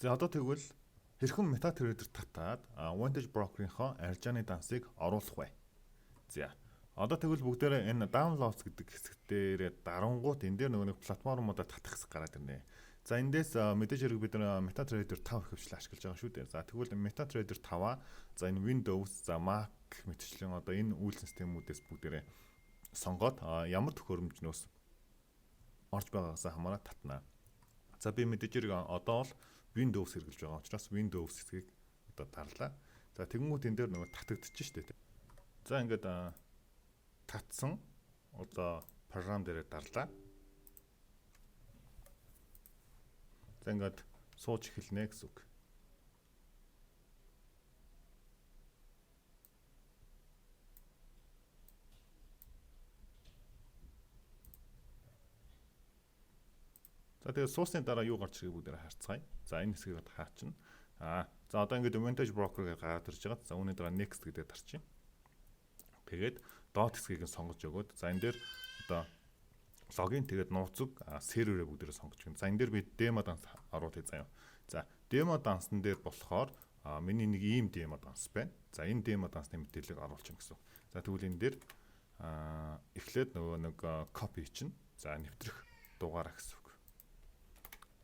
За, одоо тэгвэл хэрхэн MetaTrader татаад Vantage Broker-ийнхоо арилжааны дансыг оруулах вэ? За. Одоо тэгвэл бүгдээрээ энэ downloads гэдэг хэсэг дээрээ дарангуут энэ дээр нөгөө нэг платформудаа татах хэсэг гараад ирнэ. За, эндээс мэдээж хэрэг бид нар MetaTrader 5 ихэвчлэн ашиглаж байгаа шүү дээ. За, тэгвэл MetaTrader 5-аа, за, энэ Windows, за, Mac мэтчлэн одоо энэ үйлдлийн системүүдээс бүгдээрээ сонгоод ямар төхөөрөмжнөөс орж байгаагаас хамаараа татнаа. За, би мэдээж хэрэг одоо бол Windows хэрэглэж байгаа учраас Windows хэсгийг одоо дарлаа. За, тэгэнгүүт энэ дээр нөгөө татагдчих штэ. За, ингээд татсан одоо програм дээрээ дарлаа. За, ингээд сууж эхэлнэ гэсэн үг. За, тэгээд суусны дараа юу гарч ирэх бүгдээр харцгаая. За, энэ хэсгийг хаачна. За, одоо ингээд Vantage Broker гэж гараад ирж байгаа. За, үүний дараа next гэдээ дарчих. Тэгээд доод хэсгийг нь сонгож өгөөд, за, энэ дээр одоо login, тэгээд нууц үг, серверээ бүгдээрээ сонгож өгнө. За, энэ дээр би демо данс оруулъя заяа. За, демо дансан дээр болохоор миний нэг ийм демо данс байна. За, энэ демо дансны мэдээллийг оруулчих гэсэн. За, тэгвэл энэ дээр эхлээд нөгөө нэг copy чинь, за, нэвтрэх дугаараа гэсэн үг.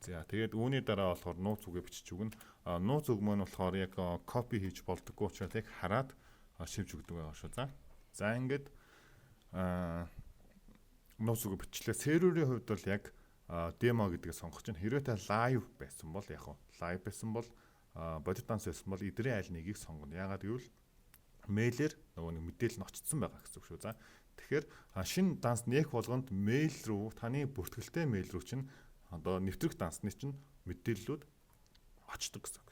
За, тэгээд үүний дараа болохоор нууц үгээ бичиж өгнө. Нууц үг маань болохоор яг copy хийж болдоггүй учраас яг хараад шивж өгдөг байгаа шүү. За, ингээд нууц үгээ бичлээ. Серверийн хувьд бол яг демо гэдгийг сонгох чинь, хэрвээ та live байсан бол, яг live байсан бол, бодит данс байсан бол эдрийн аль нэгийг сонгоно. Яагаад гэвэл мэйлээр нөгөө нэг мэдээлэл нь очсон байгаа гэсэн үг шүү. За, тэгэхээр шинэ данс нээх болгонд мэйл рүү, таны бүртгэлтэй мэйл рүү чинь одоо нэвтрэх дансны чинь мэдээллүүд очдог гэсэн үг.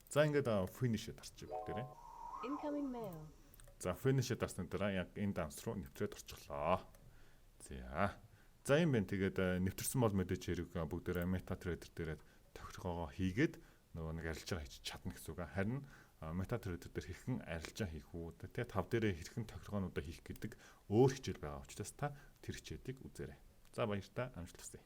За, ингээд finish-ээ дарчих бүгдээрээ. Incoming mail. За, finish-ээ дарсны дараа яг энэ данс руу нэвтрээд орчихлоо. За. За, юм байна. Тэгээд нэвтэрсэн бол мэдээж хэрэг бүгдээрээ MetaTrader дээрээ тохиргоогоо хийгээд нөгөө нэг арилжаа хийж чадна гэсэн үг. Харин MetaTrader дээр хэрхэн арилжаа хийх үү, тэ, тав дээрээ хэрхэн тохиргоонуудаа хийх гэдэг өөр хичээл байгаа учраас та тэр хичээлийг үзээрэй. За, баяртай, амжилт хүсье.